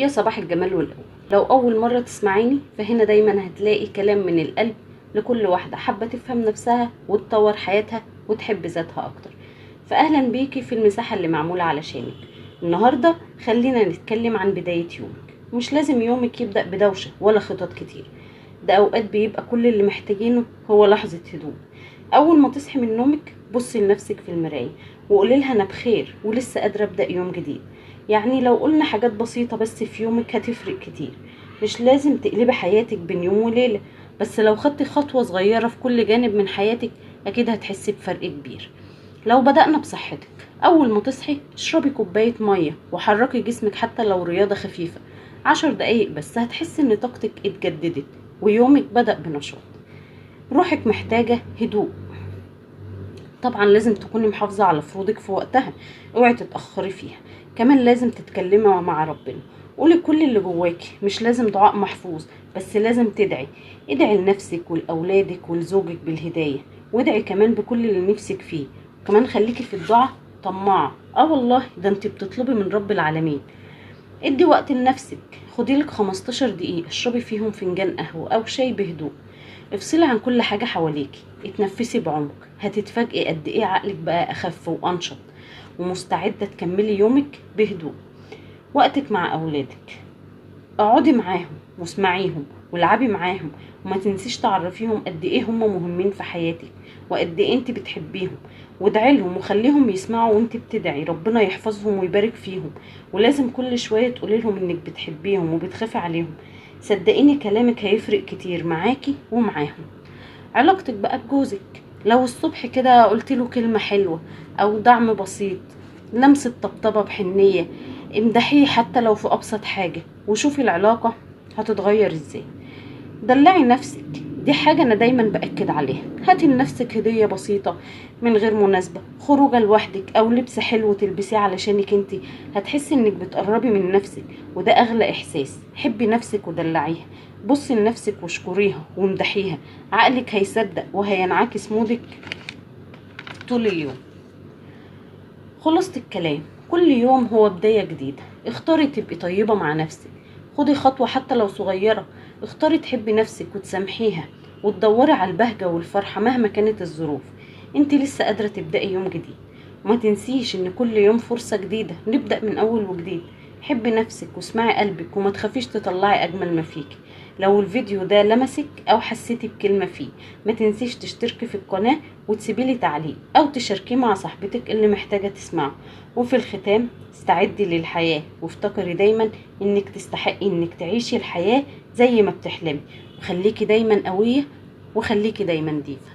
يا صباح الجمال والقوة. لو أول مرة تسمعيني فهنا دايما هتلاقي كلام من القلب لكل واحدة حابة تفهم نفسها وتطور حياتها وتحب ذاتها أكتر. فأهلا بيكي في المساحة اللي معمولة علشانك. النهاردة خلينا نتكلم عن بداية يومك. مش لازم يومك يبدأ بدوشة ولا خطط كتير، ده أوقات بيبقى كل اللي محتاجينه هو لحظة هدوء. أول ما تصحي من نومك بصي لنفسك في المراية وقولي لها أنا بخير ولسه قادرة أبدأ يوم جديد. يعني لو قلنا حاجات بسيطة بس في يومك هتفرق كتير. مش لازم تقلبي حياتك بين يوم وليلة، بس لو خدتي خطوة صغيرة في كل جانب من حياتك أكيد هتحسي بفرق كبير. لو بدأنا بصحتك، أول ما تصحي اشربي كوباية مية وحركي جسمك حتى لو رياضة خفيفة 10 دقايق بس، هتحسي إن طاقتك اتجددت ويومك بدأ بنشاط. روحك محتاجة هدوء، طبعا لازم تكوني محافظة على فروضك في وقتها، اوعي تتأخري فيها. كمان لازم تتكلمي مع ربنا، قولي كل اللي جواكي، مش لازم دعاء محفوظ بس لازم تدعي. ادعي لنفسك ولأولادك ولزوجك بالهداية، وادعي كمان بكل اللي نفسك فيه. كمان خليكي في الدعاء طماعة، والله ده انت بتطلبي من رب العالمين. ادي وقت لنفسك، خدي لك 15 دقيقة اشربي فيهم فنجان قهوة او شاي بهدوء. افصلي عن كل حاجة حواليكي، اتنفسي بعمق، هتتفاجئي قد ايه عقلك بقى اخف وانشط ومستعدة تكملي يومك بهدوء. وقتك مع اولادك، اقعدي معاهم واسمعيهم والعبي معاهم، وما تنسيش تعرفيهم قد ايه هم مهمين في حياتك وقد ايه انت بتحبيهم، وادعي لهم وخليهم يسمعوا وانت بتدعي ربنا يحفظهم ويبارك فيهم. ولازم كل شوية تقولي لهم انك بتحبيهم وبتخافي عليهم، صدقيني كلامك هيفرق كتير معاكي ومعاهم. علاقتك بقى بجوزك، لو الصبح كده قلت له كلمة حلوة او دعم بسيط، لمسة طبطبة بحنية، امدحيه حتى لو في ابسط حاجة، وشوفي العلاقة هتتغير ازاي. دلعي نفسك، دي حاجة أنا دايما بأكد عليها. هاتي لنفسك هدية بسيطة من غير مناسبة، خروجة لوحدك أو لبس حلو تلبسيه علشانك انتي، هتحسي انك بتقربي من نفسك وده أغلى إحساس. حبي نفسك ودلعيها، بصي لنفسك واشكريها وامدحيها، عقلك هيصدق وهينعكس مودك طول اليوم. خلاصة الكلام، كل يوم هو بداية جديدة. اختاري تبقي طيبة مع نفسك، خدي خطوة حتى لو صغيرة، اختاري تحبي نفسك وتسامحيها وتدوري على البهجة والفرحة مهما كانت الظروف. انت لسه قادرة تبدأي يوم جديد، وما تنسيش ان كل يوم فرصة جديدة نبدأ من اول وجديد. حبي نفسك واسمعي قلبك وما تخافيش تطلعي اجمل ما فيكي. لو الفيديو ده لمسك او حسيتي بكلمة فيه، ما تنسيش تشتركي في القناة وتسيبيلي تعليق او تشاركيه مع صاحبتك اللي محتاجة تسمعه. وفي الختام، استعدي للحياة وافتكري دايما انك تستحقي انك تعيشي الحياة زي ما بتحلمي، وخليكي دايما قوية وخليكي دايما ديفا.